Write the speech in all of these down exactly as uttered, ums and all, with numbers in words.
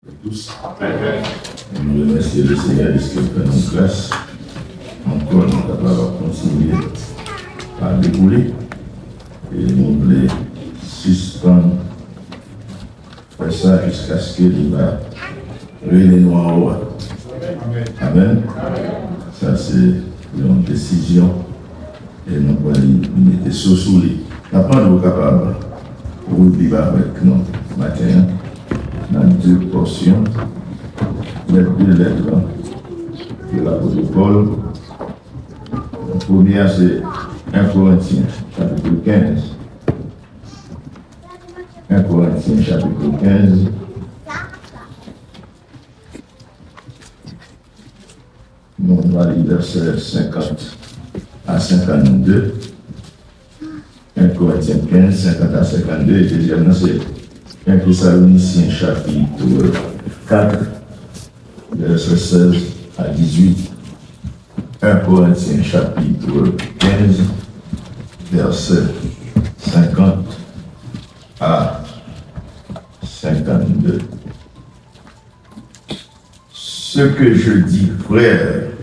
Tous. Nou remèsye Lesenyè dèske l fè nou gras ankò, nou kapab ap kontinye pale pou li. E nou vle sispann fè sa jiskaske li va rele nou anwo a. Amèn. Sa se yon desizyon e nou pral mete so sou li. N ap mande w kapab reviv avèk nou maten an nan de pòsyon, lèt de lèt de lapot Pòl. Premye a se en Korentyen, chapit kenz. En Korentyen, chapit kenz. Nou va li vèsè senkant a senkannde. En Korentyen kenz, senkant a senkannde. E dezyèm nan, se en Tesalonisyen, chapit kat, vèsè sèz a dizuit. En Korentyen, chapit kenz, vèsè senkant a senkannde. Ce que je dis, frères,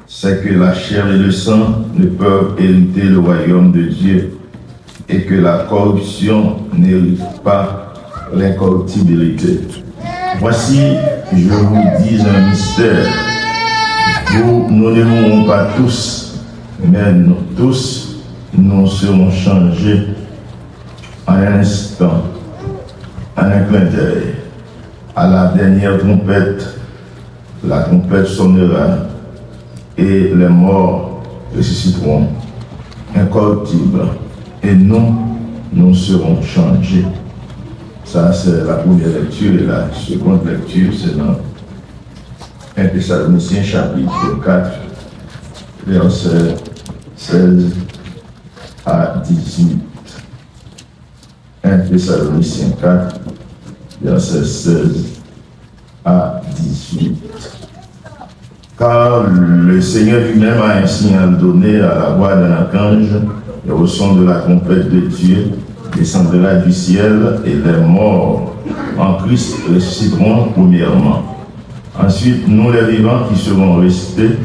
c'est que la chair et le sang ne peuvent hériter le royaume de Dieu, et que la corruption n'hérite pas l'incorruptibilité. Voici, je vous dis un mystère. Vous, nous ne mourrons pas tous, mais nous tous, nous serons changés en un instant, en un clin d'œil. À la dernière trompette, la trompette sonnera et les morts ressusciteront incorruptibles, et nous, nous serons changés. Ça, c'est la première lecture. Et la seconde lecture, c'est dans un Thessaloniciens chapitre quatre, versets seize à dix-huit. Un Thessaloniciens quatre, versets seize à dix-huit. Car le Seigneur lui-même, à un signal donné, à la voix d'un archange et au son de la trompette de Dieu, descendra du ciel, et les morts en Christ ressusciteront premièrement. Ensuite, nous les vivants qui serons restés,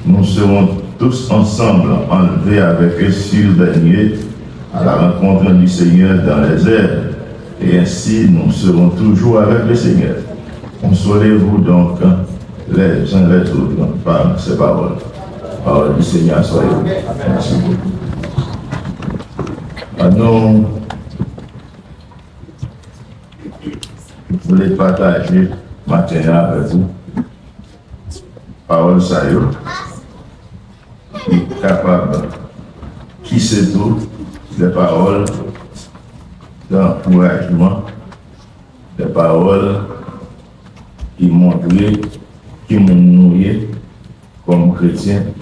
nous serons tous ensemble enlevés avec eux sur des nuées à la rencontre du Seigneur dans les airs, et ainsi nous serons toujours avec le Seigneur. Consolez-vous donc les uns les autres par ces paroles. Parole du Seigneur soit avec vous. Merci beaucoup. Ann nou vle pataje maten an avèk ou pawòl sa yo, ki kapab ki se tou de pawòl d'ankourajman, de pawòl ki montre ki moun nou ye kòm kretyen,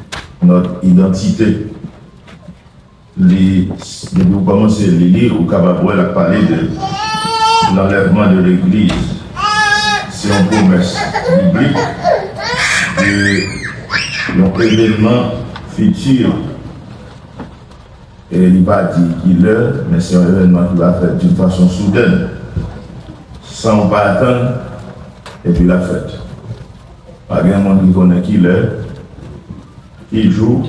notre identité. Li, depi ou kòmanse li li, ou kapab wè l ap pale de l'enlèvement de l'église. Se yon pwomès biblik de yon evenman fiti. E li pa di ki lè, men se yon evenman ki va fèt d'une façon soudaine, san ou pa atann, epi l ap fèt. Pa gen moun ki konnen ki lè, ki jou,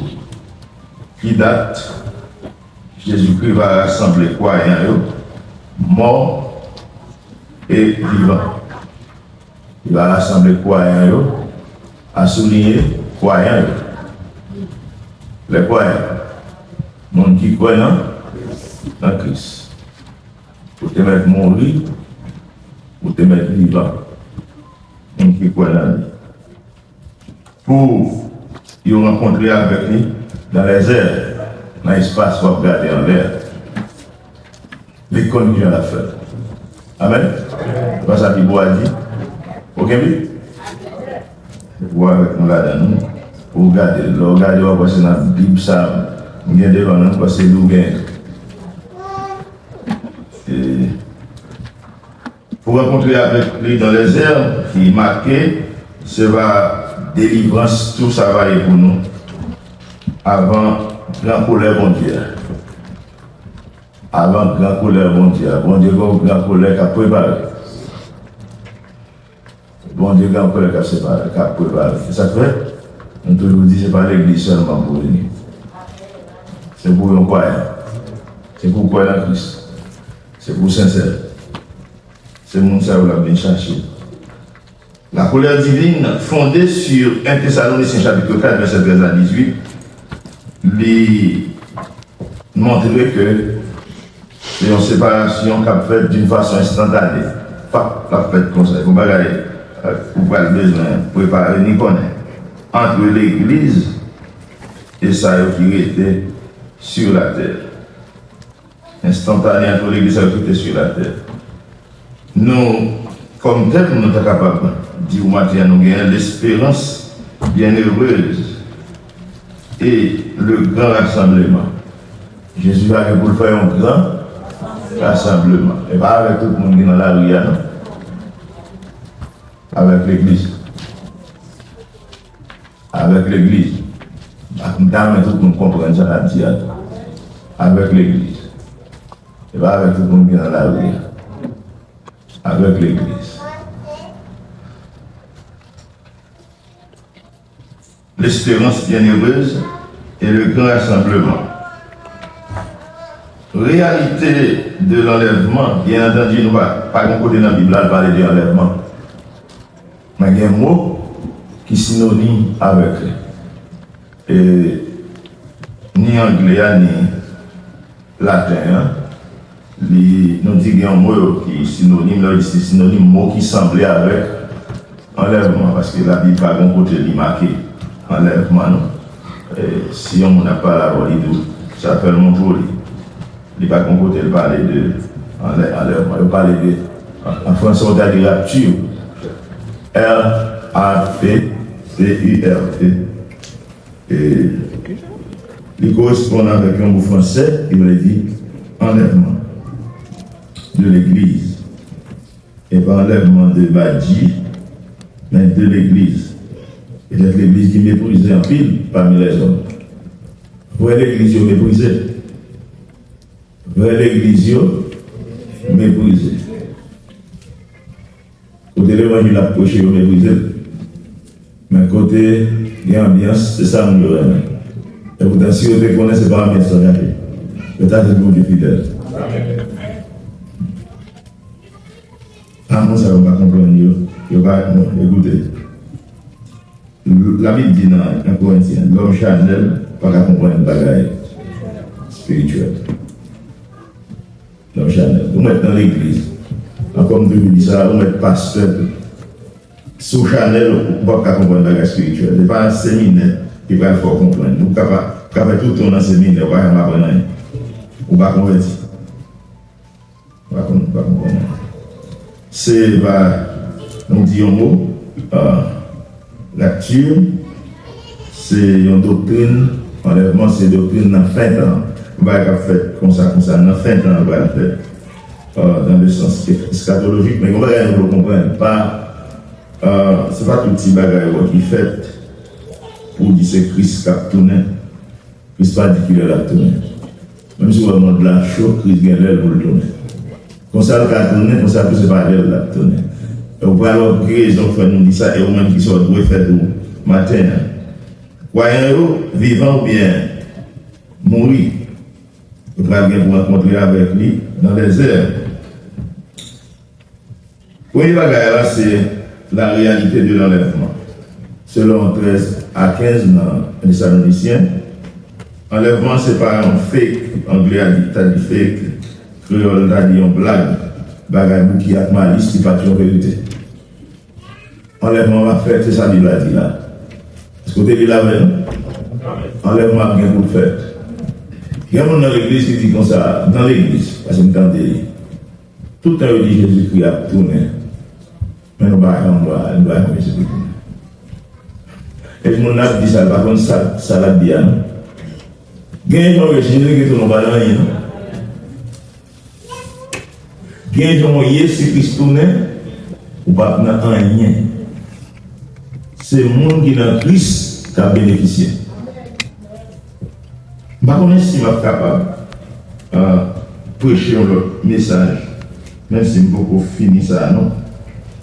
ki dat Jezikri va rasanble kwayan yo, mò e vivan. Li va rasanble kwayan yo, a souliye kwayan yo. Lè kwayan, moun ki kwè nan, nan Kris. Ou te mèt mouri, ou te mèt vivan. Moun ki kwè nan li. Pou yo rankontre avèk li dans les airs, nan espas w ap gade anlè a. Li konn kijan l ap fèt. Amèn. Se pa sa Bib la di? Ou gen Bib? Ou avèk nou ladan, non? Ou gade, lè w gade, w ap wè se nan Bib sa m gen devan mwen, paske li w genyen. E Pour rencontrer avec lui dans les airs, ki make, se va delivrans, tou sa va ye pou nou, avan gran kolè Bondye a. Avan gran kolè Bondye a. Bondye gen yon gran kolè k ap prepare. Bondye gen yon kolèk k ap separe, k ap prepare. Se sa k fè, nou toujou di se pa legliz sèlman pou vini. Se pou yon kwayan. Se pou kwè nan Kris. Se pou sensè. Se moun sa yo l ap vin chache. La colère divine, fondée sur un Thessaloniciens chapitre quatre, verset treize à dix-huit, li montre ke se yon separasyon k ap fèt d'une façon instantanée. Pap, l ap fèt konsa. E yon bagay, euh, ou pral bezwen prepare ni konnen. Entre legliz e sa yo ki rete sur la terre. Enstantané entre legliz sa yo ki te sur la terre. Nou, kòm tèm, nou ta kapab di w maten an, nou genyen l'espérance bienheureuse et le grand rassemblement. Jezi va gen pou l fè yon gran rasanbleman. E pa avèk tout moun ki nan lari a, non. Avèk legliz. Avèk legliz. M ta renmen tout moun konprann sa n ap di a tou. Avèk legliz. E pa avèk tout moun ki nan lari a. Avèk legliz. L'espérance bienheureuse et le grand rassemblement. Réalité de l'enlèvement, bien entendu, nou pa, pa gen kote nan Bib la l pale de anlèvman. Men gen mo ki sinonim avèk li. E ni anglè a, ni laten an, li, nou di gen yon mo yo ki sinonim, lè yo di se sinonim, mo ki sanble avèk anlèvman, paske Labib pa gen yon kote li make anlèvman, non. E si yon moun ap pale avè w, li di w, sa fè l montre w li. Li pa gen yon kote l pale de anlè-, anlèvman. Yo pale de, an, an fransè, yo ta di rapture. R A P T U R E. E li koresponn avèk yon mo fransè ki vle di anlèvman de legliz. E pa anlèvman de badji, men de legliz. Petèt legliz ki meprize anpil pami lèzòm. Vrè legliz yo meprize. Vrè legliz yo meprize. Kote levanjil ap preche, yo meprize l. Men kote gen anbyans, se sa moun yo renmen. Epoutan, si yo te konnen, se pa anbyans lan y ape. Yo ta vin Bondye fidèl. Amen. Amen, sa yo pa konprann yo. Yo pa, non, ekoute. Labib di nan en Korentyen, lòm chanèl pa ka konprann bagay espirityèl. Lòm chanèl. Ou mèt nan legliz. Ankò m toujou di sa, ou mèt pastè tou. Si w chanèl, ou p ap ka konprann bagay espirityèl. Se pa seminè ki pral fè w konprann. Ou ka pa, ka fè tout tan w nan seminè, ou pa janm aprann anyen. Ou pa konvèti. Pa konn, pa konprann. Se pa, nou di yon mo, ah, rapture, se yon doktrin, anlèvman se doktrin nan fen tan. Yon bagay k ap fèt konsa, konsa, nan fen tan, yon bagay k ap fèt, ah, dans le sens eskatolojik, men yon bagay nou dwe konprann, pa, ah, se pa tout ti bagay ou wè ki fèt pou w di se Kris k ap tounen. Kris pa di kilè l ap tounen. Menm si w wè mond la cho, Kris gen lè l pou l tounen. Konsa l ka tounen, konsa tou se pa lè l l ap tounen. E w pral wè pou ki rezon k fè nou di sa, e ou menm ki sa w dwe fè tou maten an. Kwayan yo, vivan oubyen mouri, yo pral gen pou rankontre avèk li dans les airs. Premye bagay la, se la réalité de l'enlèvement. Selon trèz a kenz nan Tesalonisyen, anlèvman se pa yon fake, anglè a di, ta di fake, kreyòl ta di yon blag, bagay bouki ak malis ki pa t yon verite. Anlèvman va fèt, se sa Bib la di la. Èske w te li l avè nou? Anlèvman ap gen pou l fèt. Gen moun nan legliz ki di konsa, nan legliz, paske m tande li. Tout tan yo di Jezikri ap tounen, men nou pa janm wè, nou pa janm wè Jezikri tounen. Epi moun nan ap di sa, l pa konn sa, sa l ap di a, non. Gen jan w wè Jezikri tounen, w pa nan anyen, non. Gen jan w wè Jezikri tounen, ou p ap nan anyen. Se moun ki nan Kris k ap benefisye. M pa konnen si m ap kapab, ah, preche yon lòt mesaj, menm si m poko fini sa a, non.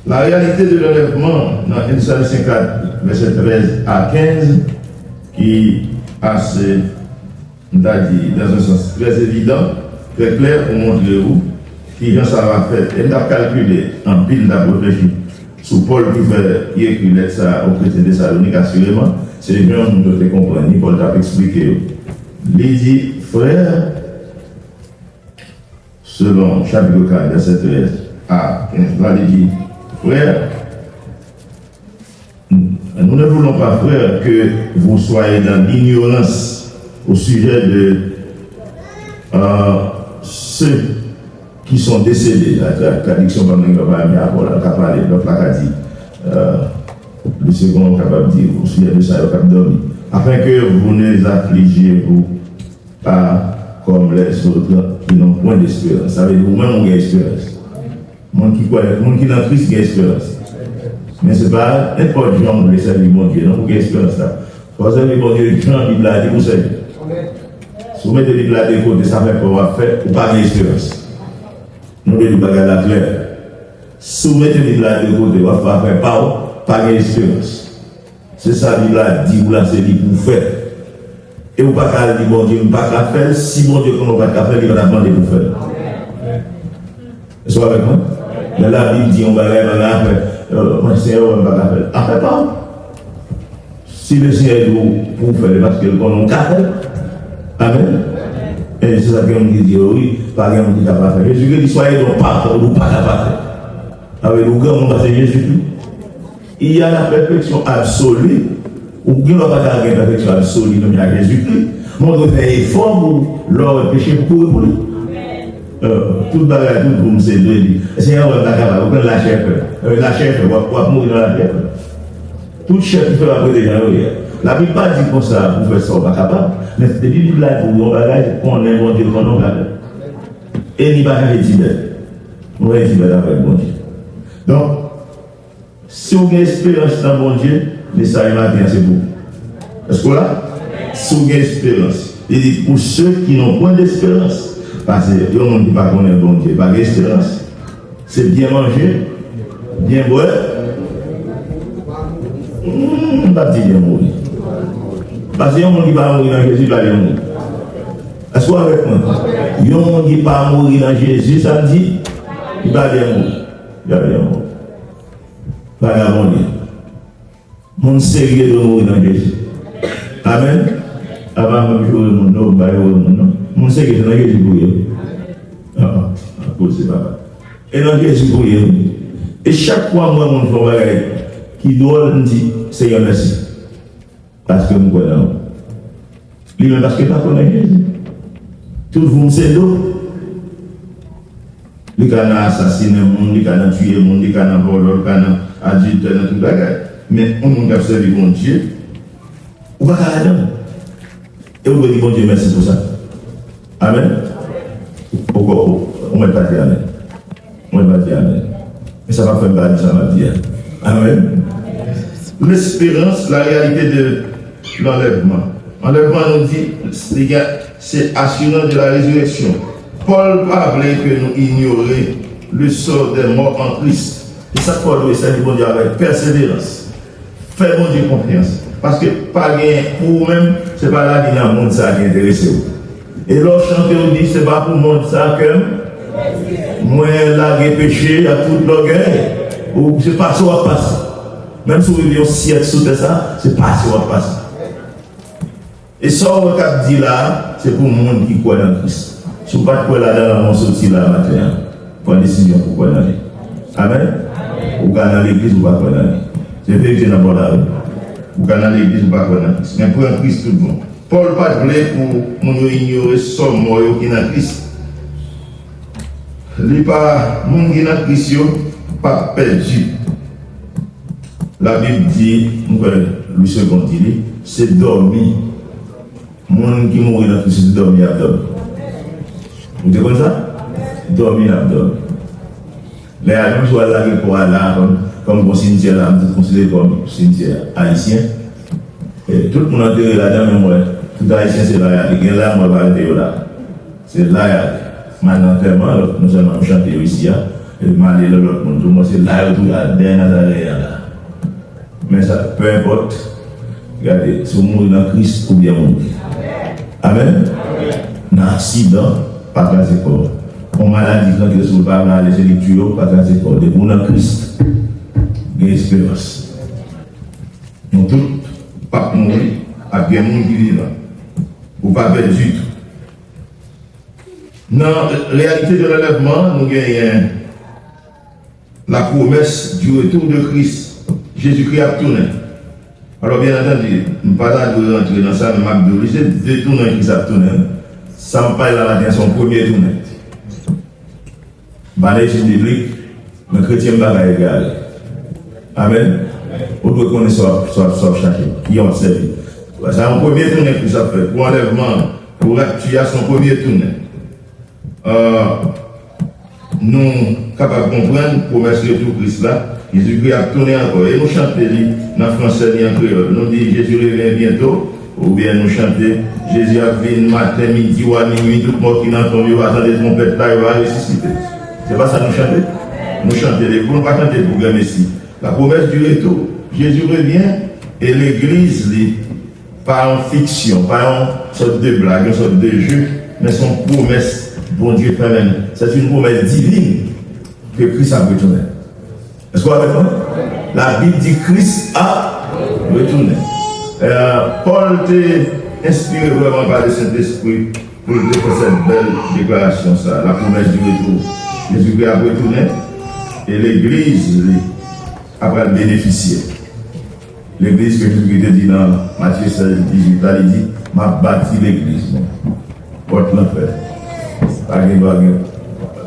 La réalité de l'enlèvement nan N Salésiens quatre, vèsè trèz a kenz, ki ase, m ta di, dans un sens très évident, très clair, pou montre ou kijan sa va fèt. E m t ap kalkile anpil, m t ap reflechi sou Pòl ki fè, ki ekri lèt sa a aux chrétiens de Thessalonique, asireman, se jan moun yo te konprann li, Pòl t ap eksplike yo. Li di, frè, selon chapit kat, vèsè trèz a kenz la, li di, frè, nous ne voulons pas, frères, que vous soyez dans l'ignorance au sujet de euh, ceux qui sont décédés. La, la tradiksyon pa mwen ki pa renmen apò la, ka pale, lòt la ka di, euh, le second kapab di, au sujet de sa yo k ap dòmi. Afin que vous ne les affligiez vous pas comme les autres qui n'ont point d'espérance. Sa vle di, ou menm ou gen esperans. Moun ki kwè, moun ki nan Kris gen esperans. Men se pa nenpòt jan w vle sèvi Bondye, non, pou gen esperans la. Fò w sèvi Bondye jan Bib la di pou sèvi. Si w mete Bib la de kote, sa fè kò w ap fè, ou pa gen esperans. Nou vle di bagay la klè. Si w mete Bib la de kote, w ap fè afè pa w, pa gen esperans. Se sa Bib la di w la, se li pou w fè. E ou pa ka al di Bondye, "M pa ka fè l." Si Bondye konnen w pa t ka fè l, li pa t ap mande pou w fè l. Èske w avèk mwen? Lè Labib di yon bagay, bagay afè, euh, mwen, Senyè, wè m pa ka fè l. Afè pa w. Si Lesenyè di w pou w fè l, e paske l konnen w ka fè l. Amèn. E se sa gen moun ki di, "Wi, pa gen moun ki ka pa fè." Jezikri di, "Soyez donc parfaits, ou pa ka pafè." Sa vle di, ou granmoun pase Jezikri. Il y a la perfection absolue. Ou gen dwa pa ka gen pèfeksyon absoli menm jan ak Jezikri, men w dwe fè efò pou, lè w wè peche, pou kouri pou li. Euh, tout bagay, tout voum se dwe li. Senyè, wè m pa kapab. Ou konn lachè fè. Euh, lachè fè, w ap, w ap mouri nan lachè fè. Tout chè ki fè w ap rete jan yo ye a. Labib pa di konsa pou fè sa w pa kapab, men depi Bib la di w yon bagay, konnen Bondye konnen w ka fè. E li pa chanje ti bèt. Nou pa chanje ti bèt avèk Bondye. Donk, si w gen esperans nan Bondye, mesaj maten an se pou ou. Èske w la? Si w gen esperans. Li di, pour ceux qui n'ont point d'espérance. Paske yon moun ki pa konnen Bondye pa gen esperans. Se byen manje, byen bwè. Hmm, m pa di byen mouri. Paske yon moun ki pa mouri nan Jezi, pa byen mouri. Èske w avèk mwen? Yon moun ki pa mouri nan Jezi, sa m di, li pa byen mouri. Li pa byen mouri. Vagabon li ye. Moun serye dwe mouri nan Jezi. Amèn. Apa m ap joure moun, non, m pa joure moun, non. Moun serye se nan Jezi pou ye. Ah, ah, ah, koze papa. E nan Jezi pou ye, wi. E chak fwa m wè moun fè yon bagay ki dwòl, m di, "Senyè, mèsi." Paske m kwè nan ou. Li menm paske l pa kwè nan Jezi. Tout voum se do. Li ka nan asasinen moun, li ka nan tiye moun, li ka nan vòlò, li ka nan adiltè, nan tout bagay. Men yon moun k ap sèvi Bondye, ou pa ka ladan l. E ou dwe di Bondye mèsi pou sa. Amèn. Ou, ou, ou, ou mèt pa di amèn. Mwen pa di amèn. Men sa pa fè m pa di sa m ap di a. Amèn. L'espérance, la réalité de l'enlèvement. Anlèvman, nou di, li gen, se asirans de la résurrection. Pòl pa vle ke nou inyore le sort des morts en Christ. Se sa k fè w dwe sèvi Bondye avèk pèseverans. Fè Bondye konfyans. Paske pa gen, pou ou menm, se pa lavi nan mond sa a ki enterese w. E lè w chante, w di, "Se pa pou mond sa a ke m, mwen lage peche ak tout lògèy." Ou, se pase w ap pase. Menm si w rive yon syèk sou tè sa a, se pase w ap pase. E sa w wè k ap di la a, se pou moun ki kwè nan Kris. Si w pa t kwè ladan l, anvan w soti la maten an, pran desizyon pou w kwè nan li. Amèn? Ou ka nan legliz, ou pa kwè nan li. Se verite nan bò la, wi. Ou ka nan legliz, ou pa kwè nan Kris. Men kwè an Kris tout bon. Pòl pa t vle pou moun yo inyore sò mò yo ki nan Kris. Li pa, moun ki nan Kris yo p ap pèdi. Labib di, m kwè Lwi Segond di li, se dòmi. Moun ki mouri nan Kris yo, se dòmi y ap dòmi. Ou te konn sa? Dòmi y ap dòmi. Lè a, menm si w al lage kò a la, kòm, kòm gon simityè la, m te konsidere kòm simityè ayisyen. E tout moun antere ladan, men m wè, tout ayisyen se la y ale. Gen la, m wè pa rete yo la. Se la y ale. M al nan antèman, lòt, non sèlman nou chante yo isi a, E m ale nan lòt moun tou, mwen se la yo tou la, dèyè Nazaryen an la. Men sa, peu importe, gade, si w mouri nan Kris, ou byen mouri. Amèn? Nan aksidan, pa kraze kò w. Yon maladi trankil sou w, pa vle ale, se li k tiye w, pa kraze kò w. Depi w nan Kris, gen esperans. Nou tout p ap mouri, ap gen moun ki vivan. Ou pa pèdi ditou. Nan reyalite de lanlèvman, nou genyen la promesse du retour de Christ. Jezikri ap tounen. Alò, byen antandi, m pa ta dwe rantre nan sa, men m ap di w li, se de tounen Kris ap tounen. Sa m ap pale la maten an, se yon premye tounen. M pa nan etid biblik, men kretyen m pa ka egare. Amèn. Ou dwe konnen sa w ap, sa w ap, sa w ap chache, ki w ap sèvi. Sa yon premye tounen Kris ap fè. Pou anlèvman, pou rapti a, se yon premye tounen. Ah, nou kapab konprann pwomès retou Kris la. Jezikri ap tounen ankò. E nou chante li nan fransè ni an kreyòl. Nou di, Jésus revient bientôt. Oubyen nou chante, Jezi ap vin maten, midi, wa minui, tout mò ki nan tonm yo va tande twonpèt la, yo va resisite. Se pa sa nou chante? Nou chante li, pou nou pa chante l pou granmesi. La promesse du retour. Jésus revient, e legliz li, pa yon fiksyon, pa yon sòt de blag, yon sòt de jeu, men se yon pwomès Bondye fè menm. C'est une promesse divine que Christ ap retounen. Èske w avèk mwen? Labib di Kris ap retounen. Eh, Pòl te enspire vrèman pa Lesentespri pou l te fè sèt bèl deklarasyon sa a, la promesse du retour. Jezikri ap retounen e legliz li ap pral benefisye. Legliz ke Jezikri te di nan Matye sèz dizuit la, li di, "M ap bati legliz mwen. Pòt lanfè pa gen dwa gen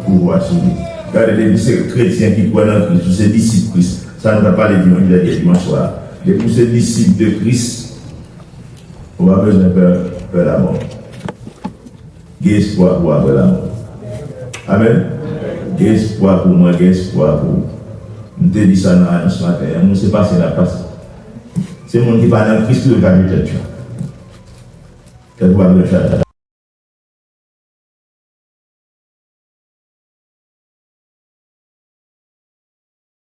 pouvwa sou li." Gade, depi se kretyen ki kwè nan Kris, ou se disip Kris. Sa nou t ap pale dimanch dènye, dimanch swa. Depi ou se disip de Kris, ou pa bezwen pè, pè lamò. Gen espwa pou apre lamò. Amèn. Gen espwa pou mwen, gen espwa pou ou. M te di sa nan anons maten an, nou se pase n ap pase. Se moun ki pa nan Kris tou yo ka jete tèt yo. Tèt ou pa bezwen chaje.